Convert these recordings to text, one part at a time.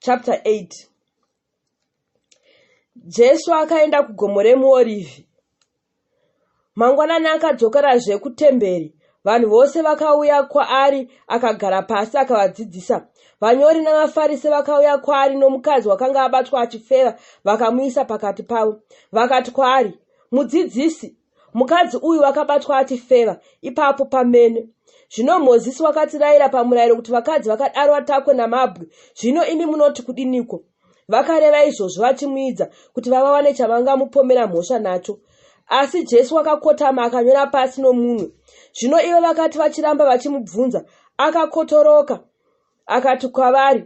Chapter 8. Jesu akaenda kugomo reMuorivhi. Mangwanani akadzokerazve kutemberi. Vanhu vose vakauya kwaari akagara pasi akavadzidzisa. Vanyori navaFarise vakauya kwaari nomukadzi wakanga abatwa achifeva vakamuisa pakati pavo. Vakati kwaari, Mudzidzisi, mukadzi uyu wakabatwa achifeva ipapo pamene. Zvino Mozisi wakatirayira pamurayiro kuti vakadzi vakadaro vatakwe namabwe. Zvino imi munoti kudiniko? Vakareva izvozvo vachimuidza kuti vavawane chavangamupomera mhosva nacho. Asi Jesu wakakotama akanyora pasi nomunwe. Zvino ivo vakati vachiramba vachimubvunza, akakotoroka akati kwavari,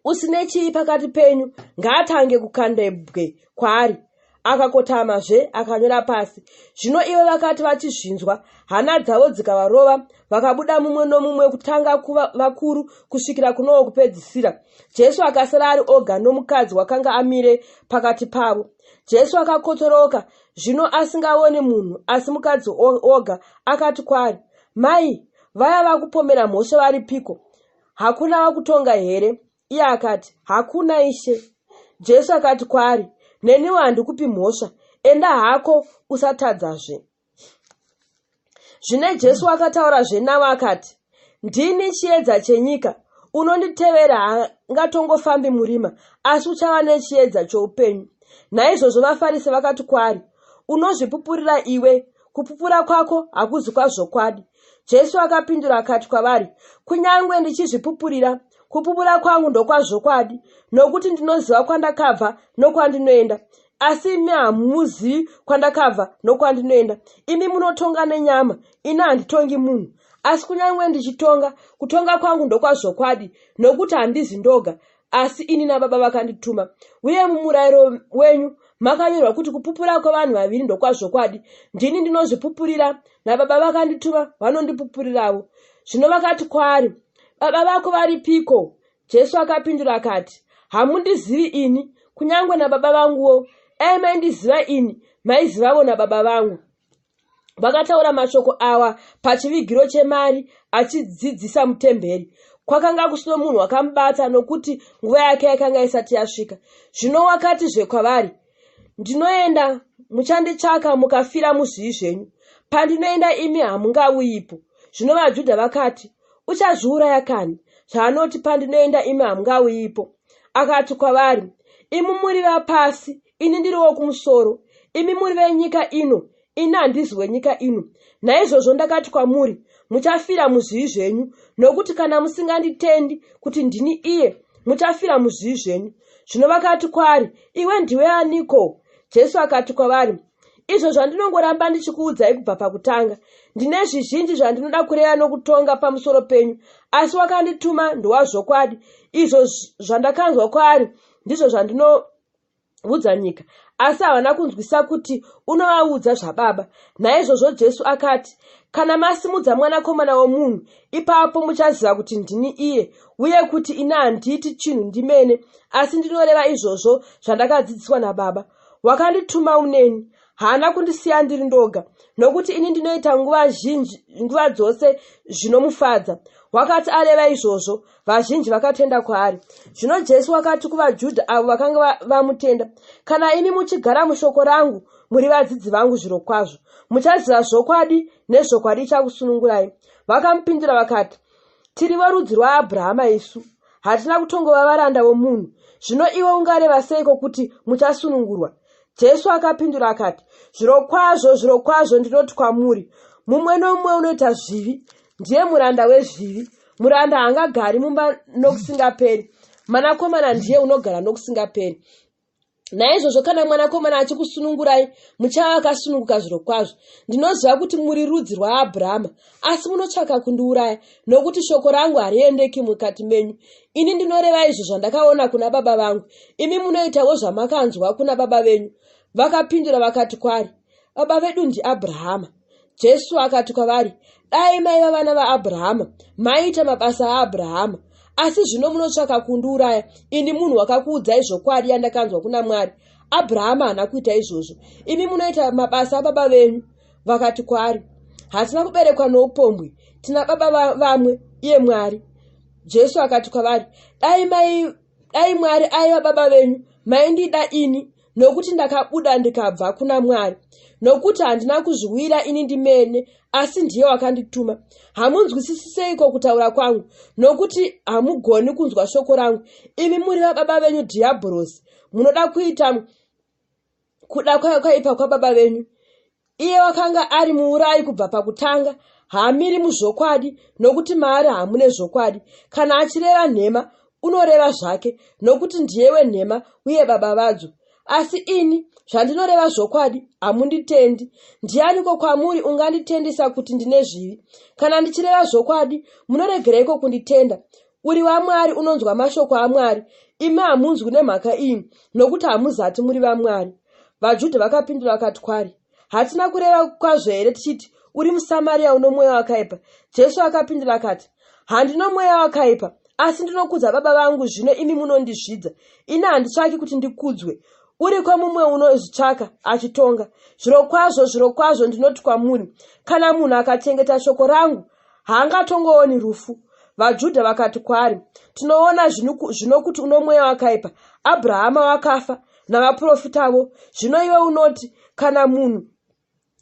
Usine chii pakati penyu ngaatange kukanda ibwe kwaari. Akakotamazve akanyora pasi. Zvino ivo vakati vachizvinzwa, hana dzavo dzikavarova, vakabuda mumwe nomumwe kutanga kuva vakuru kusvikira kuno wokupedzisira. Jesu akasara ari oga nomukadzi wakanga amire pakati pavo. Jesu akakotoroka, zvino asingaoni munhu asi mukadzi oga, akati kwaari, Mai, vaya vakupomera mhosva varipiko? Hakuna wakutonga here? Iye akati, Hakuna, Ishe. Jesu akati kwaari, Neniwo handikupi mhosva, enda hako usatadzazve. Zvino Jesu akataurazve navo akati, Ndini chiedza chenyika, unonditevera haangatongofambi murima, asi uchava nechiedza choupenyu. Naizvozvo vaFarise vakati kwaari, Unozvipupurira iwe, kupupura kwako hakuzi kwazvokwadi. Jesu akapindura akati kwavari, Kunyange ndichizvipupurira, kupupura kwangu ndokwazvokwadi, nokuti ndinoziva kwandakabva nokwandinoenda. Asi imi hamuzivi kwandakabva nokwandinoenda. Imi munotonga nenyama, ini handitongi munhu. Asi kunyange ndichitonga, kutonga kwangu ndokwazvokwadi, nokuti handizi ndoga, asi ini naBaba vakandituma. Uye mumurayiro wenyu makanyorwa kuti kupupura kwavanhu vaviri ndokwazvokwadi. Ndini ndinozvipupurira, naBaba vakandituma vanondipupuriravo. Zvino vakati kwaari, Baba vako varipiko? Jesu akapindura akati, Hamundizivi ini, kunyange naBaba vanguwo. Dai maindiziva ini, maizivavo naBaba vangu. Vakataura mashoko awa pachivigiro chemari achidzidzisa mutemberi. Kwakanga kusino munhu wakamubata nokuti nguva yake yakanga isati yasvika. Zvino wakatizve kwavari, Ndinoenda, muchanditsvaka mukafira muzvivi zvenyu. Pandinoenda imi hamungauyipo. Zvino vaJudha vakati, Uchazviuraya kani, zvaanoti pandinoenda imi hamungauyipo? Akati kwavari, Imi muri vapasi, ini ndiri wokumusoro. Imi muri venyika ino, ini handizi wenyika ino. Naizvozvo ndakati kwamuri, Muchafira muzvivi zvenyu, nokuti kana musinganditendi kuti ndini iye, muchafira muzvivi zvenyu. Zvino vakati kwaari, Iwe ndiwe aniko? Jesu akati kwavari, Izvo zvandinongoramba ndichikuudzai kubva pakutanga. Ndine zvizhinji zvandinoda kureva nokutonga pamusoro penyu, asi wakandituma ndowazvokwadi. Izvo zvandakanzwa kwaari ndizvo zvandinoudza nyika. Asi havana kunzwisisa kuti unovaudza zvaBaba. Naizvozvo Jesu akati, Kana masimudza Mwanakomana womunhu, ipapo muchaziva kuti ndini iye, uye kuti ini handiiti chinhu ndimene, asi ndinoreva izvozvo zvandakadzidziswa naBaba. Wakandituma uneni, haana kundisiya ndiri ndoga, nokuti ini ndinoita nguva zhinji, nguva dzose zvinomufadza. Wakati areva izvozvo, vazhinji vakatenda kwaari. Zvino Jesu wakati kuvaJudha avo vakanga vamutenda, Kana imi muchigara mushoko rangu, muri vadzidzi vangu zvirokwazvo. Muchaziva zvokwadi, nezvokwadi ichakusunungurai. Vakamupindura vakati, Tiri vorudzi rwaAbhurahama isu, hatina kutongova varanda vomunhu. Zvino iwe ungareva seiko kuti muchasunungurwa? Jesu akapindura akati, Zvirokwazvo, zvirokwazvo ndinoti kwamuri, mumwe nomumwe unoita zvivi ndiye muranda wezvivi. Muranda haangagari mumba nokusingaperi, mwanakomana ndiye unogara nokusingaperi. Naizvozvo kana mwanakomana achikusunungurai, muchava vakasununguka zvirokwazvo. Ndinoziva kuti muri rudzi rwaAbhurahama, asi munotsvaka kundiuraya, nokuti shoko rangu hariendeki mukati menyu. Ini ndinoreva izvo zvandakaona kuna Baba vangu, imi munoitawo zvamakanzwa kuna baba venyu. Vakapindura vakati kwaari, Baba vedu ndiAbhurahama. Jesu akati kwavari, Dai maiva vana vaAbhurahama, maiita mabasa aAbhurahama. Asi zvino munotsvaka kundiuraya, ini munhu wakakuudzai zvokwadi yandakanzwa kuna Mwari. Abhurahama haana kuita izvozvo. Imi munoita mabasa ababa venyu. Vakati kwaari, Hatina kuberekwa noupombwe, tina baba vamwe, iye Mwari. Jesu akati kwavari, Dai mai Dai Mwari aiva baba venyu, maindida ini, nokuti ndakabuda ndikabva kuna Mwari. Nokuti handina kuzviwira ini ndimene, asi ndiye wakandituma. Hamunzwisisi seiko kutaura kwangu? Nokuti hamugoni kunzwa shoko rangu. Imi muri vababa venyu Dhiyabhorosi, munoda kuita kuda kwakaipa kwababa venyu. Iye wakanga ari muurayi kubva pakutanga, haamiri muzvokwadi, nokuti maari hamune zvokwadi. Kana achireva nhema, unoreva zvake, nokuti ndiye wenhema uye baba vadzo. Asi ini, zvandinoreva zvokwadi, hamunditendi. Ndianiko kwamuri unganditendisa kuti ndine zvivi? Kana ndichireva zvokwadi, munoregereiko kunditenda? Uri waMwari unonzwa mashoko aMwari, imi hamunzwi nemhaka iyi, nokuti hamuzati muri vaMwari. VaJudha vakapindura vakati kwari, Hatina kureva kwazvo here tichiti, Uri muSamaria uno mweya wakaipa? Jesu akapindura akati, Handino mweya wakaipa, asi ndinokudza Baba vangu, zvino imi munondizvidza. Ini handitsvaki kuti ndikudzwe. Uriko mumwe unozvitsvaka achitonga. Zvirokwazvo, zvirokwazvo ndinoti kwamuri, kana munhu akachengeta shoko rangu, haangatongooni rufu. VaJudha vakati kwaari, Tinoona zvino kuti uno mweya wakaipa. Abrahama wakafa, navaprofitavo, zvino iwe unoti, Kana munhu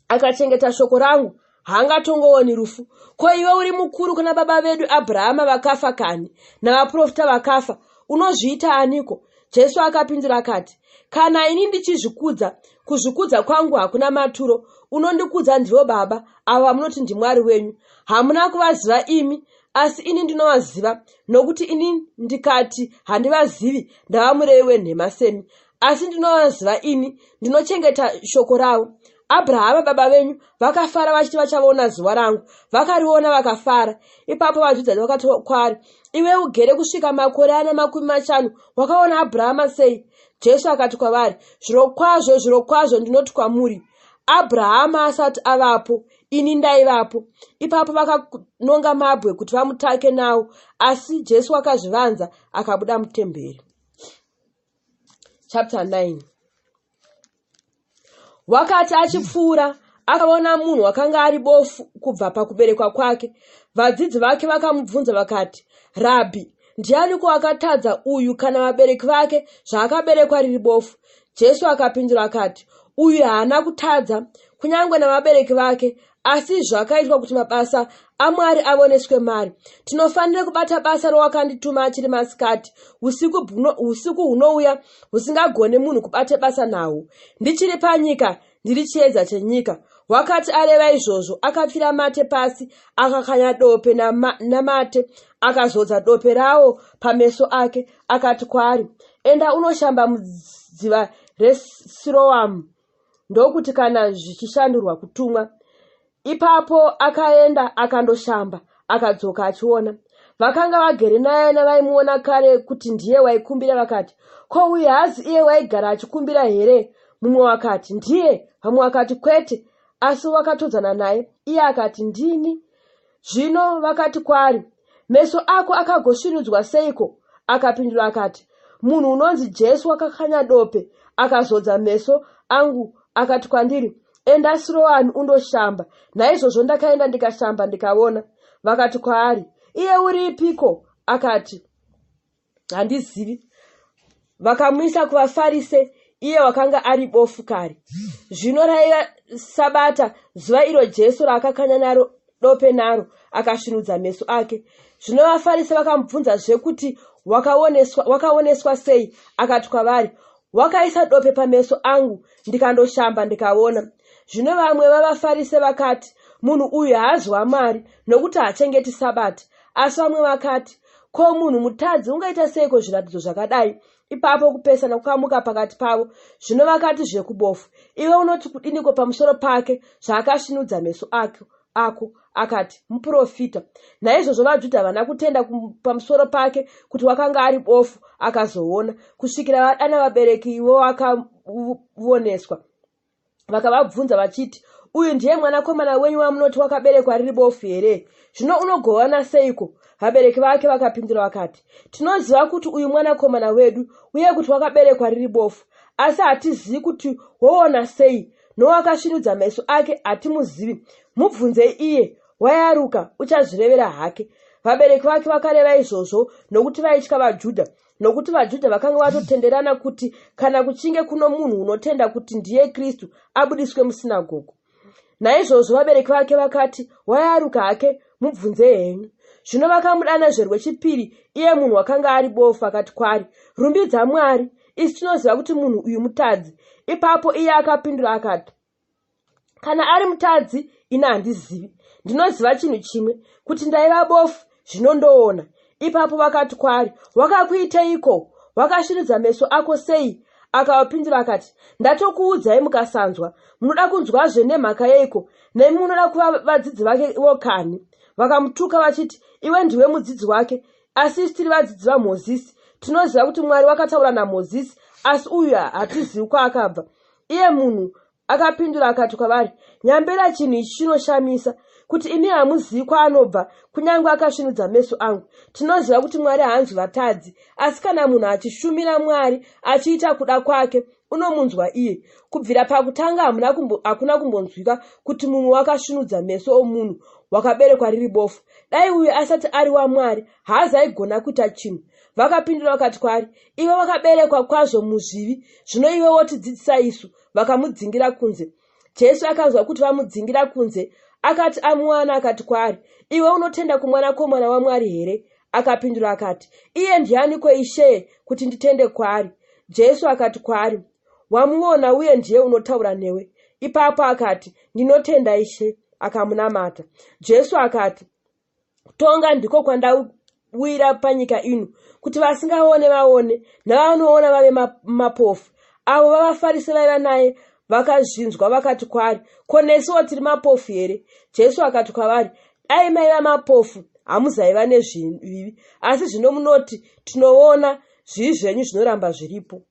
akachengeta shoko rangu, haangatongooni rufu. Ko iwe uri mukuru kuna baba vedu Abrahama vakafa kanhi, navaprofita vakafa, unozviita aniko? Jesu akapindura akati, Kana ini ndichizvikudza, kuzvikudza kwangu hakuna maturo. Unondikudza ndivo Baba, avo vamunoti ndiMwari wenyu. Hamuna kuvaziva imi, asi ini ndinovaziva, nokuti ini ndikati handivazivi, ndava murevi wenhema semi. Asi ndinovaziva ini, ndinochengeta shoko ravo. Abrahama baba venyu vakafara vachiti vachavaona zuva rangu, vakariona vakafara. Ipapo vaJudha vakati kwaari, Iwe ugere kusvika makore ana 50, wakaona Abrahama sei? Jesu akati kwavari, Zvirokwazvo, zvirokwazvo ndinoti kwamuri, Abrahama asati avapo, ini ndaivapo. Ipapo vakanonga mabwe kuti vamutake nawo, asi Jesu wakazvivanza akabuda mutemberi. Chapter 9. Wakati achipfuura, akaona munhu wakanga ari bofu kubva pakuberekwa kwake. Vadzidzi vake vakamubvunza vakati, Rabhi, ndianiko akatadza uyu kana vabereki vake zvaakaberekwa riri bofu? Jesu akapindura akati, Uyu haana kutadza, kunyange navabereki vake, asi izvo akaitwa kuti mabasa aMwari avoneswe mari. Tinofanira kubata basa rowakandituma achiri masikati, usiku hunouya husingagoni munhu kubata basa nahwo. Ndichiri panyika, ndiri chiedza chenyika. Wakati areva izvozvo, akapfira mate pasi, akakanya dope namate, akazodza dope rawo pameso ake, akati kwaari, Enda unoshamba mudziva reSiroamu. Ndokuti kana zvichishandurwa kutumwa. Ipapo akaenda akandoshamba, akadzoka achiona. Vakanga vagere naye navaimuona kare kuti ndiye waikumbira vakati, Ko uyu haazi iye waigara achikumbira here? Mumwe wakati, Ndiye. Vamwe vakati, Kwete, asi wakatodzana naye. Iye akati, Ndini. Zvino vakati kwaari, Meso ako akagosvinudzwa seiko? Akapindura akati, Munhu unonzi Jesu wakakanya dope, akazodza meso angu, akati kwandiri, Enda Siroami undoshamba. Naizvozvo ndakaenda ndikashamba ndikaona. Vakati kwaari, Iye uripiko? Akati, Handizivi. Vakamuisa kuvaFarise, iye wakanga ari bofu kare. Zvino raiva Sabata, zuva iro Jesu raakakanya naro dope naro, akasvinudza meso ake. Zvino vaFarise vakamubvunzazve kuti wakaoneswa, wakaoneswa sei, akati kwavari, Wakaisa dope pameso angu, ndikandoshamba ndikaona. Zvino vamwe vavaFarise vakati, Munhu uyu haazi waMwari, nokuti haachengeti Sabata. Asi vamwe vakati, Ko munhu mutadzi ungaita seiko zviratidzo zvakadai? Ipapo kupesana kukamuka pakati pavo. Zvino vakatizve kubofu, Iwe unoti kudiniko pamusoro pake, zvaakasvinudza meso ako? ako? Akati, Muprofita. Naizvozvo vaJudha havana kutenda pamusoro pake kuti wakanga ari bofu akazoona, kusvikira vadana vabereki vowakavoneswa. Vakavabvunza vachiti, Uyu ndiye mwanakomana wenyu wamunoti wakaberekwa riri bofu here? Zvino unogovana seiko? Vabereki vake vakapindura vakati, Tinoziva kuti uyu mwanakomana wedu, uye kuti wakaberekwa riri bofu, asi hatizivi kuti woona sei, nowakasvinudza meso ake hatimuzivi. Mubvunzei iye, wayaruka, uchazvirevera hake. Vabereki vake vakareva izvozvo nokuti vaitya vaJudha. Nokuti vaJudha vakanga vatotenderana kuti kana kuchinge kuno munhu unotenda kuti ndiye Kristu, abudiswe musinagogo. Naizvozvo vabereki vake vakati, Wayaruka hake, mubvunzei henyu. Zvino vakamudanazve rwechipiri, iye munhu wakanga ari bofu, akati kwaari, Rumbidza Mwari, isu tinoziva kuti munhu uyu mutadzi. Ipapo iye akapindura akati, Kana ari mutadzi, ini handizivi. Ndinoziva chinhu chimwe, kuti ndaiva bofu, zvino ndoona. Ipapo vakati kwaari, Wakakuiteiko? Wakasvinudza meso ako sei? Akavapindura akati, Ndatokuudzai mukasanzwa. Munoda kunzwazve nemhaka yeiko? Nemi munoda kuva vadzidzi vake vo kanhi? Vakamutuka vachiti, Iwe ndiwe mudzidzi wake, asi isu tiri vadzidzi vaMozisi. Tinoziva kuti Mwari wakataura naMozisi, asi uyu hatizivi kwaakabva. Iye munhu Akapindura akati kwavari, Nyambera chinhu ichi chinoshamisa, kuti imi hamuzivi kwaanobva, kunyange akasvinudza meso angu. Tinoziva kuti Mwari haanzwi vatadzi, asi kana munhu achishumira Mwari achiita kuda kwake, unomunzwa iye. Kubvira pakutanga hamuna kumbo, hakuna kumbonzwika kuti mumwe wakasvinudza meso omunhu wakaberekwa riri bofu. Dai uyu asati ari waMwari, haazaigona kuita chinhu. Vakapindura vakati kwaari, Iwe wakaberekwa kwazvo muzvivi, zvino iwe wotidzidzisa isu. Vakamudzingira kunze. Jesu akanzwa kuti vamudzingira kunze, akati amuwana akati kwaari, Iwe unotenda kuMwanakomana waMwari here? Akapindura akati, Iye ndianiko Ishe, kuti nditende kwaari? Jesu akati kwaari, Wamuona uye ndiye unotaura newe. Ipapo akati, Ndinotenda Ishe. Akamunamata. Jesu akati, Kutonga ndiko kwandawira panyika ino, kuti vasingaone vaone, navanoona vave mapofu. Avo vavaFarise vaiva naye vakazvinzwa vakati kwaari, Ko nesuwo tiri mapofu here? Jesu akati kwavari, Dai maiva mapofu, hamuzaiva nezvivi, asi zvino munoti, Tinoona, zvivi zvenyu zvinoramba zviripo.